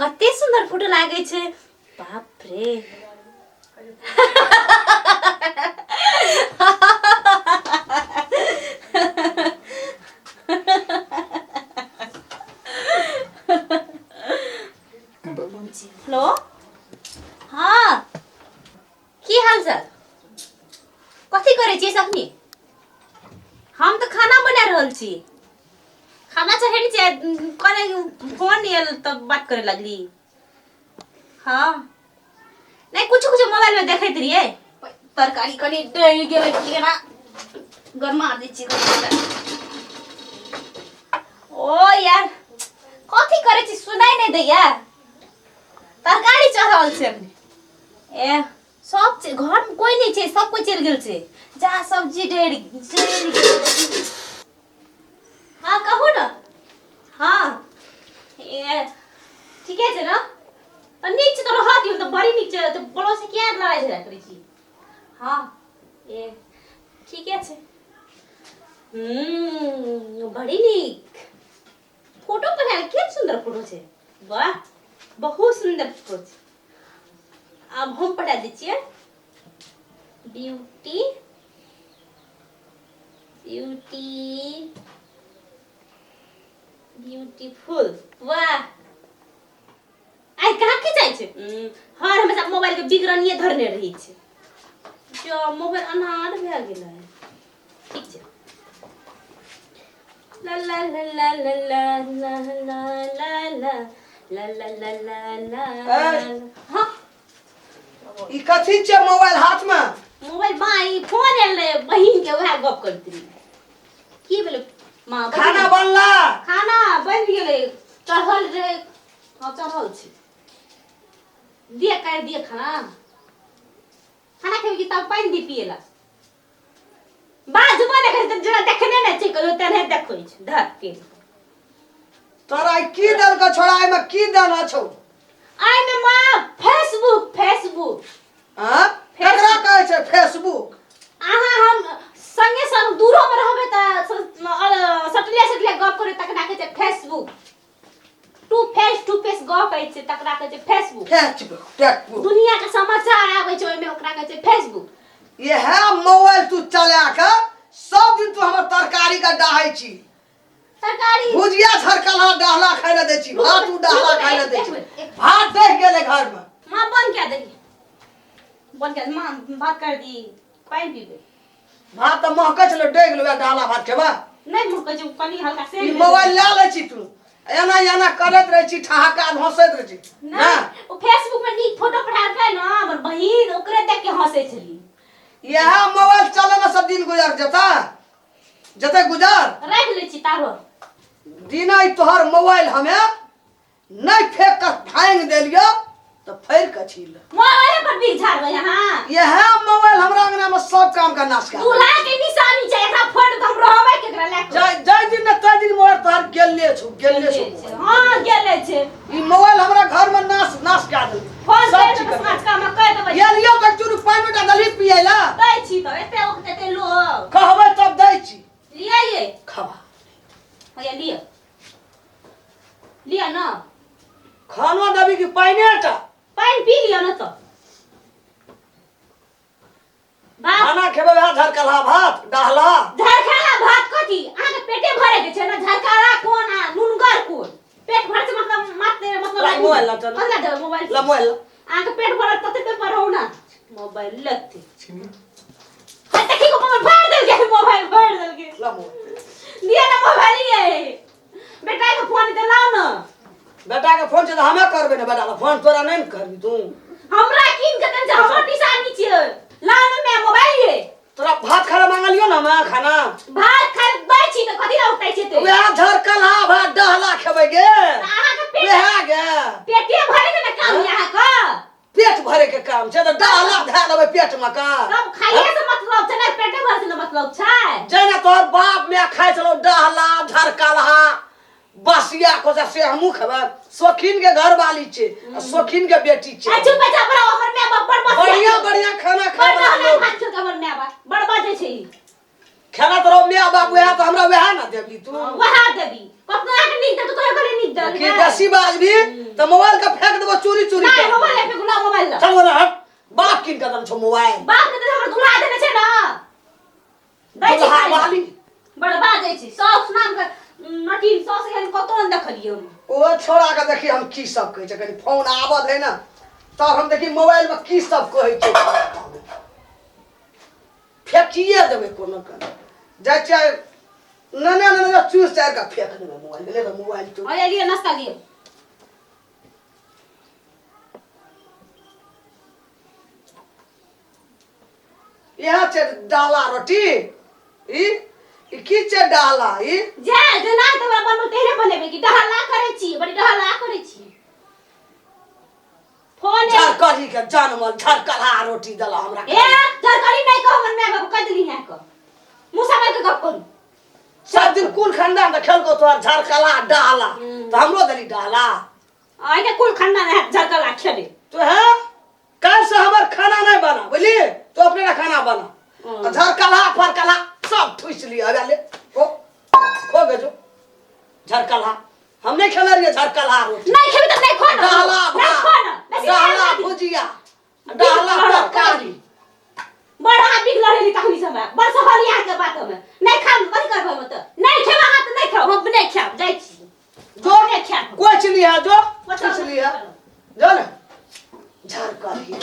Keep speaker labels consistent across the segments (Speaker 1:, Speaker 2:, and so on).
Speaker 1: कते सुंदर फोटो लागै छै बाप रे हेलो हाँ की हाल चाल कथी करै छियै सखनी हम तऽ खाना बना रहल छी खाना चढ़ेने छियै कने फोन आयल तऽ बात करे लगली हाँ नहीं कुछ कुछ मोबाइल में देखैत रहियै तरकारी कनि डलि गेलै केना गरमा दै छियै कनि। ओ यार कथी करै छी सुनाइ नहि दैया तरकारी चढ़ल छै ए सब छै घरमे कोइ नहि छै सब कोइ चलि गेल छै जा सब्जी डरि जरि गेल हँ कहू ने हँ ए ठीके छै ने तऽ नीक छै तऽ रहऽ दियौ तऽ बड़ी नीक छै तऽ बोलो से किया लड़ाइ झगड़ा करै छी हँ ए ठीके छै हम्म बड़ी नीक फोटो पठायल केहन सुन्दर फोटो छै वाह बहुत सुन्दर फोटो छै आब हम पठा दै छियै ब्यूटी ब्यूटी ब्यूटीफुल वाह आइ कहाँ खिचाइ छै हर हमेशा मोबाइल के बिगड़निये धरने रहै छै जो मोबाइल अन्हार भए गेलै ठीक छै ला ला ला ला ला ला ला ला ला ला ला ला ला ला ला
Speaker 2: ए!
Speaker 1: हाँ
Speaker 2: ई कथी छै मोबाइल हाथ में
Speaker 1: मोबाइल माँ ई फोन आयल रहे बहिन के वएह गप करैत रही की भेलै माँ बहिन?
Speaker 2: खाना बनला
Speaker 1: खाना बनि गेलै चढ़ल रहे हाँ चढ़ल छै दिए काटि दिए खाना खाना खेबै कि तब पानि दी पिए ला बाजबो नहि करै छै जेना देखने नहि छै कहियो तेनाहे देखै छै धर के
Speaker 2: तोरा ई की देलको छोड़ा एहिमे की देना छौ
Speaker 1: आइमे माँ फेसबुक फेसबुक
Speaker 2: हाँ केकरा कहै छै फेसबुक
Speaker 1: अहाँ हम संगे संग दूरो में रहबै तऽ सटले सटले गप करै तकरा कहै छै फेसबुक टू फेस गप होइ छै तकरा कहै छै फेसबुक
Speaker 2: फेसबुक फेसबुक
Speaker 1: दुनिया के समाचार आबै छै ओहिमे ओकरा कहै छै फेसबुक
Speaker 2: इएह मोबाइल तू चला के सब दिन तू हमर तरकारी के डाहै छी
Speaker 1: तरकारी
Speaker 2: भुजिया झरकलहा डाहला खाय लए दै छी भात उ डाहला खाय लए दै छी भात दहि गेलै घर में
Speaker 1: माँ बंद कए देली बंद कए माँ भात कर दी पानि पीबै
Speaker 2: भात तऽ महकै छलै डगि गेलै वएह डाला भात खेबै
Speaker 1: नहि महकै छै कनि हल्का से
Speaker 2: ई मोबाइल लए लै छी तू एना एना करैत रहै छी ठहाका हँसैत रहै छी
Speaker 1: नहि ओ फेसबुक में नीक फोटो पठालकै ने हमर बहिन ओकरे देख के हंसै छली
Speaker 2: इएह मोबाइल चलेला सब दिन गुजर जेता जते गुजर
Speaker 1: राखि लै छी तारो
Speaker 2: दिन ई तोहर मोबाइल हमे नहीं फेंक के फांग देलियो तो फेर के छील
Speaker 1: मोबाइल पर बीख झाड़बै अहाँ
Speaker 2: यह मोबाइल हमरा अंगना में सब काम का नाश कर
Speaker 1: दूल्हा के निशानी छै एकरा फोड़ तऽ हम रहबै केकरा लए कऽ
Speaker 2: जय जय दिन ने तय दिन मोबाइल तोहर गेले छु गेले छु
Speaker 1: हाँ गेले छै
Speaker 2: ई मोबाइल हमरा घर में नाश नाश कर देल
Speaker 1: फोन
Speaker 2: सब
Speaker 1: कर
Speaker 2: चीज
Speaker 1: देबै
Speaker 2: कर
Speaker 1: साँझ का हम कहि देबै
Speaker 2: ये लियो तक चूरू पाँच मिनट दली पियला
Speaker 1: दै छी तऽ एते ओखते एते लोग
Speaker 2: कहबै तब दै छी
Speaker 1: लिअ ये
Speaker 2: खबा
Speaker 1: हैया लिअ लिअ न
Speaker 2: खानो देबी कि पाइने टा
Speaker 1: पानि पी लिअ न तऽ भात
Speaker 2: खाना खेबै वएह झरकलहा भात डहला
Speaker 1: झरखाला भात कथी अहाँके पेटे भरे के छै ने झरखाला कोन आ नुनगर कोन पेट भरे छै मतलब मात मतलब
Speaker 2: ला मोबाइल ला चल।
Speaker 1: कथी ला मोबाइल
Speaker 2: ला मोबाइल ला।
Speaker 1: अहाँके पेट भरत तते पेपर रहू ना मोबाइल लत्ती हाय देखी को मोबाइल फाड़ देलकै मोबाइल फाड़ देलकै
Speaker 2: ला मोबाइल
Speaker 1: दिया ना मोबाइल ये बेटा के फोन ते लाओ ना
Speaker 2: बेटा के फोन छै तऽ हमे करबै ने बेटा के फोन तोरा नहि ने करबी तू
Speaker 1: हमरा कीन के देन छै हमर निशानी छियै लाओ ना मैं मोबाइल ये
Speaker 2: तोरा भात खाना मांगलियो ना हमे खाना
Speaker 1: भात खाइ दै छी तऽ कथी ला उठै छी ते
Speaker 2: वएह झरकलहा भात डहला खेबै गे
Speaker 1: अहाँ के पेट
Speaker 2: वएह गे
Speaker 1: पेटे भरे के ना काम यहाँ के
Speaker 2: पेट भरे के काम छै तऽ डाला धए लेबै पेट मे का
Speaker 1: तब खाइए से मतलब छै ने पेटे भरे से ने मतलब छै
Speaker 2: जेना तोहर बाप माय खाइ छलौ डहला झरकलहा बसिया खोसा से हमहूँ खेबै शौकीन के घरवाली छै आ शौकीन के बेटी छै
Speaker 1: आ चुप चाप रहो हमर माय बाप बड़ बसिया
Speaker 2: बढ़िया बढ़िया खाना
Speaker 1: बड़
Speaker 2: खाय वाला
Speaker 1: डहला
Speaker 2: लोग
Speaker 1: भात खेलकै हमर माय बाप बड़ बाजै छै ई।
Speaker 2: खाना तोरा माय बाप वएह तऽ हमरा वएह ने देबी तू।
Speaker 1: वएह देबी कतना के नीक दे, तू कहियो करे नीक दे।
Speaker 2: की बेसी बाजबी तऽ मोबाइल के फेंक देबो चोरी चोरी
Speaker 1: नहीं
Speaker 2: के।
Speaker 1: मोबाइल ले फेंकू ना मोबाइल ला।
Speaker 2: चल ना हट, बाप किन कदम छौ मोबाइल।
Speaker 1: बाप के तऽ हमरा दुल्हा देने छै ना। दै छै
Speaker 2: दुल्हा
Speaker 1: खाइ लए।
Speaker 2: वाली।
Speaker 1: बड़ बाजै छै साउस नाम के नटीन साउस एहन कतौ नहि देखलियै हम।
Speaker 2: ओ छोड़ा के देखी हम की सब कहै छै, कनी फोन आबऽ दे ना तब हम देखी मोबाइल में की सब कहै छै। फेकिए देबै कोनो के जाइ छियै नने नने चूस चारि कऽ फेक देबै मोबाइल ले मोबाइल तू।
Speaker 1: अरे लिअ नाश्ता लिअ।
Speaker 2: इएह छै डाला रोटी, ई ई की छै डाला ई?
Speaker 1: जे जेना तऽ हमरा बनबै तेहने बनेबै कि डहला करै छी, बड़ी डहला करै छी। फोन
Speaker 2: झरकरी के जनमल झरकरा रोटी देला हमरा।
Speaker 1: ए झरकरी नहीं कहो मन में बाबू कह देली यहाँ को मुँह संभाल के गप करू।
Speaker 2: सब दिन कुल खानदान तऽ खेलको तोहर झरकला डाला तऽ हमरो देली डाला।
Speaker 1: आइ के कुल खानदान है झरकला खेले।
Speaker 2: तो है काल से हमर खाना नहीं बना बुझली, तो अपने ना खाना बना। झरकला फरकला सब ठुस लिया अबे ले खो खो गजो झरकला हम नहीं खेले रहिए झरकला रोटी।
Speaker 1: नहीं खेबी तो नहीं खो ना।
Speaker 2: डाला
Speaker 1: नहीं खो ना। बेसी
Speaker 2: डाला
Speaker 1: डाला
Speaker 2: भुजिया डाला तरकारी।
Speaker 1: बड़ा हाथ बिगड़ रही तखनी समय बड़ सहल यहाँ के बात हमें नहीं खाम कथी करबै हम तऽ नहीं खेबा हाथ नहीं खाओ हम नहीं खाब जाइ छी
Speaker 2: जो
Speaker 1: नहीं खाब।
Speaker 2: कोच लिया जो
Speaker 1: कोच
Speaker 2: कोच लिया जो ना झरकरी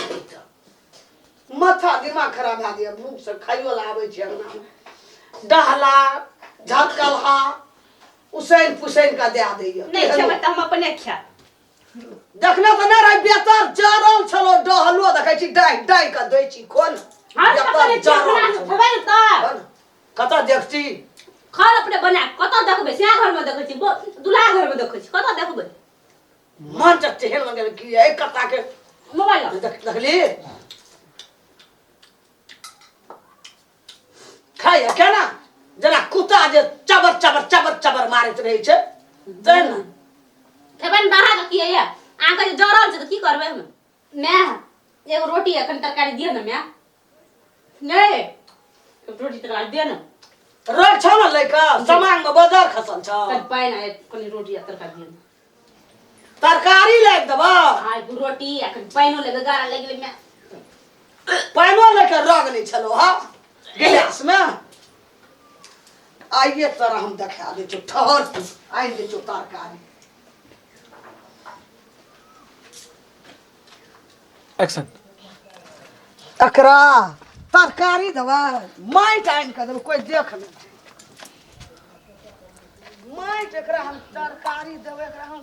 Speaker 2: माथा दिमाग खराब भए दिया भूख से खाइयो ला आबै छै अंगना में डहला झरकलहा उसैन पुसैन का दए दैया।
Speaker 1: नहीं खेबै तऽ हम अपने खाब।
Speaker 2: देखने तऽ नहि रहै बेतर जरल छलो डहलो देखै छी डाहि डाहि कऽ दै छी खोल।
Speaker 1: हम तऽ
Speaker 2: बेतर
Speaker 1: अपने
Speaker 2: जरल
Speaker 1: खेबै
Speaker 2: छलो।
Speaker 1: ने तऽ।
Speaker 2: खोल। कतऽ देखছি?
Speaker 1: घर अपने बना कतऽ देखबै? सिया घर में देखै छी, दुल्हा घर में देखै छी, कतऽ देखबै?
Speaker 2: मन तऽ तेहन लगल कि एहि कत्ता के
Speaker 1: मोबाइल लऽ।
Speaker 2: देखली खाइए केना जेना कुत्ता जे चबर चबर चबर चबर मारैत रहै छै तै ने।
Speaker 1: खेबै ने बाहर के की होइए? अहाँके जे जरल छै तऽ की करबै हम? माय एगो रोटी एखन तरकारी दिअ ने माय। नहि रोटी तरकारी दिअ ने।
Speaker 2: रोग छौ ने लैके सामान में बजार खसल छौ।
Speaker 1: कनि पानि आ कनि रोटी आ तरकारी दिअ ने।
Speaker 2: तरकारी लाबि देबऽ?
Speaker 1: हाँ एगो रोटी आ कनि पानिओ लेबै, गारा लागि गेलै माय।
Speaker 2: पानिओ लैके रग नहि छलौ हँ गिलास में। आइए तोरा हम देखा दै छौ, ठहर तू, आनि दै छौ तरकारी।
Speaker 3: एक्शन।
Speaker 2: एकरा तरकारी देबै, माटि आनि कऽ देबै, कोइ देख नहि छै। माटि एकरा हम तरकारी देबै, एकरा हम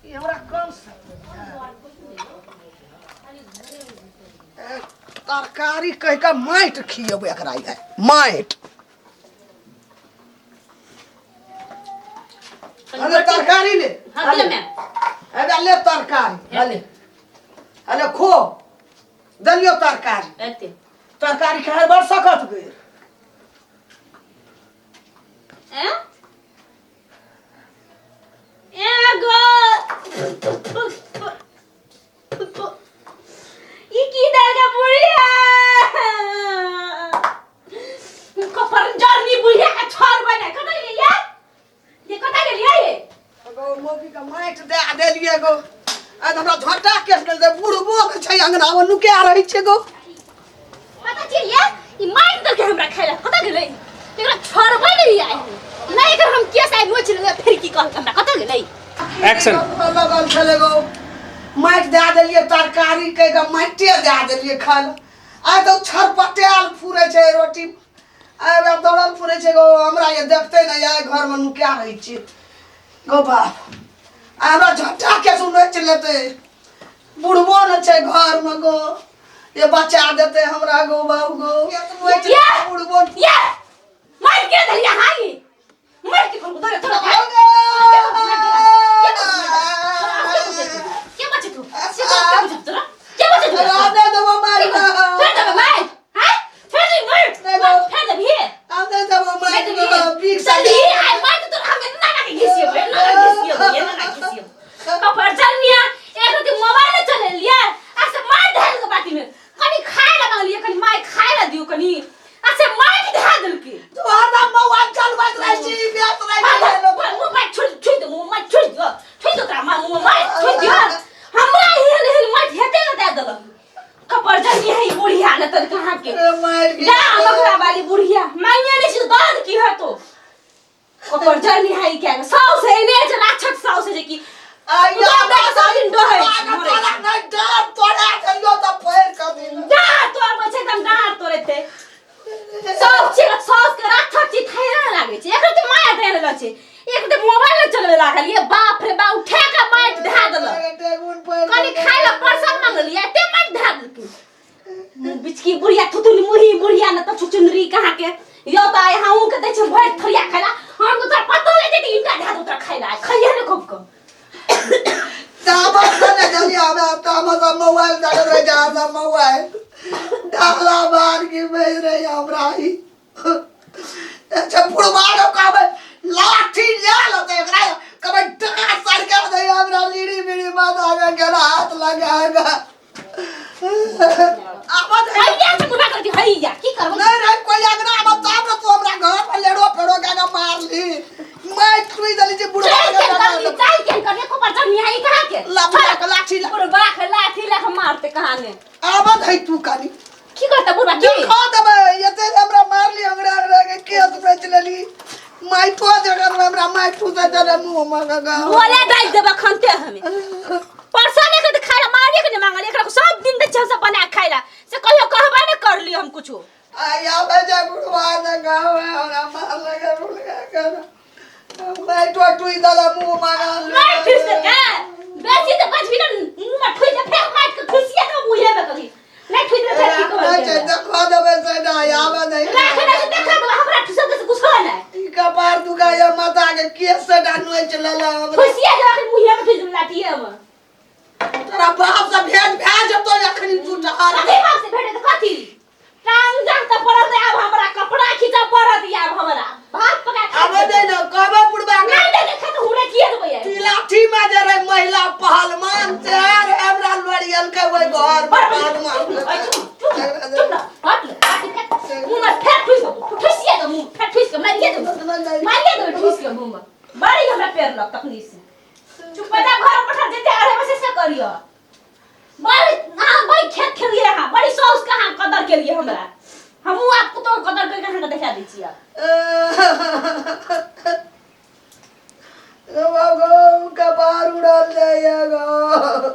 Speaker 2: ई हमरा कम से तरकारी कहि कऽ माटि खिएबै एकरा, ई माटि। अरे तरकारी ले।
Speaker 1: हाँ, दिअ मैम।
Speaker 2: अरे ले तरकारी, अरे अरे खो देलियो तरकारी।
Speaker 1: एते
Speaker 2: तरकारी खाय बड़ सकत गेल।
Speaker 1: ए एगो ई की देलकै बुढ़िया? कपर जरनी बुढ़िया के छोड़बै नै। कतऽ गेलियै यार? ये कतऽ गेलियै ये?
Speaker 2: एगो मौगी के माटि दए देलियै गो। आइ तऽ हमरा झोटा केस गेल छै, बुढ़बो के छै अंगना मे नुका रहै छै गो।
Speaker 1: पता छै ये ई माटि देलकै हमरा खाय लए, कतऽ गेलै? एकरा छोड़बै नै आइ हम। नहि एकर हम केस आइ नोचि लेबै, फेर की कहलकै हमरा? कतऽ गेलै?
Speaker 3: एक्शन।
Speaker 2: लगल छलै गो, माटि दए देलियै तरकारी कहि कऽ माटिए दए देलियै खाय लए। आइ तऽ छरपटायल फुरै छै रोटी, आइ ओकरा दौड़ल फुरै छै गो। हमरा ये देखतै नहि, आइ घरमे नुका रहै छियै गो बाप। आइ हमरा झट्टा केस नोचि लेतै, बुढ़बो नहि छै घरमे गो, ये बचा देतै हमरा गो बाबू गो। बुढ़बो
Speaker 1: ये मारि के देलियै हां, ई मारि के खोलू दे थोड़ा। के बचे तू? से के बचे तोरा? के बचे तू?
Speaker 2: दे देबो मारि,
Speaker 1: फेर देबै मारि? हां फेर दे मारि, फेर देबही?
Speaker 2: आब दे देबो मारि बीक।
Speaker 1: चली आइ मारि तोरा हम एना ना के घिसियबै, एना ना घिसियबै, एना ना घिसियबै। कपर जरनिया एक रति मोबाइल चलेलियै आ से मारि धैल के बाटी में। कनी खाय ला मांगलियै, कनी माय खाय ला दियो कनी, आ से मारि धै देलकै।
Speaker 2: तो
Speaker 1: कोपर जल्दी है ई बुढ़िया न तर कहाँ के
Speaker 2: ए, मारि
Speaker 1: जा मकरा वाली बुढ़िया माइया नहीं छी दर्द की है तो कोपर जल्दी है ई क्या साउस है ने जे राक्षस साउस है जे की
Speaker 2: आइया
Speaker 1: तू तो सब दिन डहै छी, मरै
Speaker 2: तोरा नहि डर तोरा कहियो तऽ पैर कभी नहि।
Speaker 1: जा तोर बच्चे एकदम डाँर तोड़े थे सब चीज साउस के राक्षस चीज थैरा लागे छै एकर ते माया दे रहल छै एक ते मोबाइल न चलबे लागल ये बाप रे बाप उठा के माइट धा देलक
Speaker 2: टेगुन पैर
Speaker 1: कनि खाइ ला परसाद मांगलियै एते माइट धा देलकै बिचकी बुढ़िया थुथुन मुही बुढ़िया न त छुचुनरी कहाँ के यो त आइ हमहूँ के दै छै भरि थरिया खाइ ला हम तो तोरा पतो नहि छै ईंटा धा दो तोरा खाइ ला खइहे ने खूब के
Speaker 2: तामस ने जल्दी आवे तामस हम मोबाइल देखत रहे जा हम मोबाइल डाला मार के भेज रहे हमरा ही अच्छा बुढ़वा के कहबै लाठी ले लेतै एकरा कहबै डाँट सरका दे हमरा लीड़ी बीड़ी माथा के गेला हाथ लगाएगा आबत है
Speaker 1: हैया से बुढ़ा कर दी हैया की करबो
Speaker 2: नहीं रे कोई अगना आबत तब ना तू हमरा घर पर लेड़ो फेड़ो के के मार ली मैं छुई दली जे बुढ़वा
Speaker 1: चल
Speaker 2: के
Speaker 1: के कर ली चल के कर एको पर जमी है कहाँ के
Speaker 2: लाठी के लाठी ला
Speaker 1: बुढ़वा के लाठी लख मारते कहाँ ने
Speaker 2: आबत है तू कानी
Speaker 1: की करता बुढ़वा की
Speaker 2: देखा देबै एते हमरा मारली अंगड़ा अंगड़ा के केस बेच लेली माइटो जगह में हमरा माइट ठूसे देले मुंह में गगा
Speaker 1: बोले डाल देबा खनते हमें परसा ने के खाइला मारे के नहीं मांगल एकरा सब दिन दे सब बना के खाइला से कहियो कहबा ने कर लियो हम कुछो
Speaker 2: आया बजा बुढ़वा ने गाँव है हमरा मार लगे बुढ़वा के माइटो टुई देले मुंह में गगा
Speaker 1: मार ठुस दे का बेसी तो बच भी ना मुंह में ठुस दे फेर मार के ठुसिया के मुंहे में कभी नहीं ठुस दे फेर की कहल
Speaker 2: छै देखा देबै से ना आवे नहीं
Speaker 1: राख ना से देखा देबा हमरा ठुसा दे से कुछो नहीं
Speaker 2: ई कपार दुखाइया माथा के केस से डानुए चलला हमरा
Speaker 1: ठुसिया के आखिर मुंहे में ठुस दे लाठिए में
Speaker 2: तोरा बाप से भेंट भए जेतौ अखनी तू टहर
Speaker 1: कथी बाप से भेटे त कथी टांग जांग त पड़त आब हमरा कपड़ा खींचा पड़त आब हमरा भात पका के
Speaker 2: आबे दे न कहबे बुढ़बा के
Speaker 1: नहीं देखे खत हुरे किए देबै आइ?
Speaker 2: ई लाठी में जे रहे महिला पहलवान से रे हमरा लोरियल के ओइ घर
Speaker 1: बड़
Speaker 2: पहलवान
Speaker 1: बड़ चुप चुप चुप ना हट ले हट ले मुंह में फेर ठुस दो ठुसिया दो मुंह फेर ठुस के मारिए दो मारिए दो ठुस के मुंह में बड़ी हमरा पेर लग तखनी से चुप पैदा घर पठा जेते अरे बस से करियो बड़ी हाँ बड़ी खेत खेलिए हाँ बड़ी सौस कहाँ कदर के लिए हमरा हमहूँ आपको तो कदर करके अहाँके देखा दै छियै
Speaker 2: गो कपार उड़ल जाइए गो।